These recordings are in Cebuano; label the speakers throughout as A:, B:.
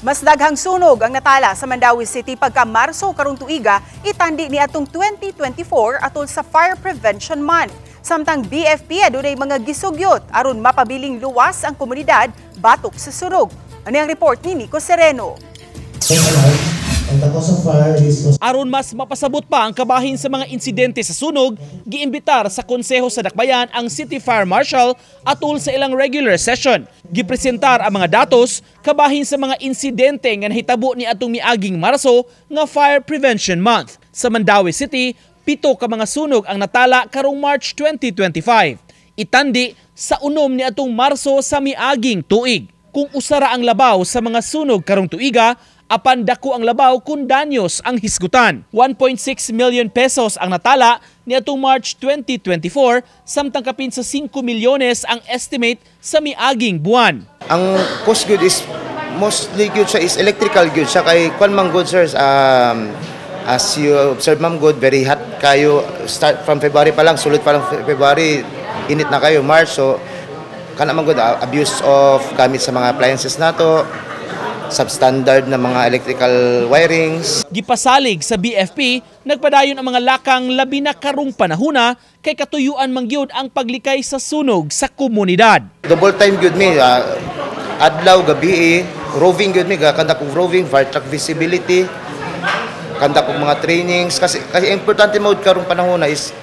A: Mas daghang sunog ang natala sa Mandaue City pagka Marso karong tuiga, itandi ni atong 2024 atol sa Fire Prevention Month. Samtang BFP adunay mga gisugyot aron mapabiling luwas ang komunidad batok sa sunog. Ano ang report ni Nico Sereno?
B: And the cause of fire is
C: Aron mas mapasabot pa ang kabahin sa mga insidente sa sunog, giimbitar sa Konseho sa Dakbayan ang City Fire Marshal atol sa ilang regular session. Gipresentar ang mga datos kabahin sa mga insidente nga nahitabo ni atong miaging Marso nga Fire Prevention Month. Sa Mandaue City, 7 ka mga sunog ang natala karong March 2025. Itandi sa 6 ni atong Marso sa miaging tuig. Kung usara ang labaw sa mga sunog karong tuiga, apan dako ang labaw kung danyos ang hisgutan. 1.6 million pesos ang natala niadtong March 2024, samtang kapin sa 5 milyones ang estimate sa miaging buwan.
D: Ang cause gud is mostly gud siya is electrical gud siya kay kwan man gud, sir, as you observe man gud, very hot kayo. Start from February pa lang, sulod pa lang February, init na kayo March. So kana man gud, abuse of gamit sa mga appliances nato, substandard na mga electrical wirings.
C: Gipasalig sa BFP, nagpadayon ang mga lakang labi na karong panahuna kay katuyuan man gyud ang paglikay sa sunog sa komunidad.
D: Double time gyud mi, adlaw gabi, roving gyud mi, conduct og roving, fire truck visibility, conduct og mga trainings kasi importante mao karong panahon na is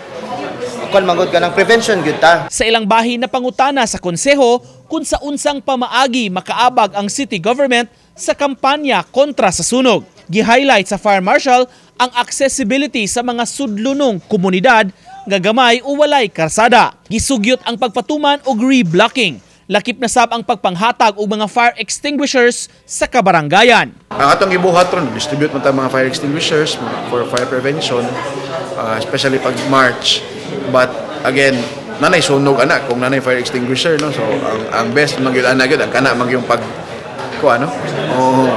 D: kuan man gud, kanang prevention gyud ta.
C: Sa ilang bahin na pangutana sa konseho kung sa unsang pamaagi makaabag ang city government sa kampanya kontra sa sunog. Gi-highlight sa Fire Marshal ang accessibility sa mga sudlonong komunidad nga gamay o walay karsada. Gisugyot ang pagpatuman og reblocking. Lakip na sab ang pagpanghatag og mga fire extinguishers sa kabaranggayan.
E: Ang atong gibuhat ron, distribute man ta mga fire extinguishers for fire prevention, especially pag March. But again, nanay sunog ana kung nanay fire extinguisher, no? So ang best man gyud ana gyud ang kana man gyud pag ko ano? Oh,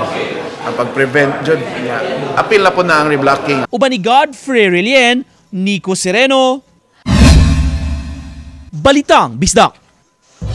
E: ang pag-prevent jud. Yeah. Apil na po na ang reblocking.
C: Uban ni Godfrey Relien, Nico Sereno, Balitang Bisdak.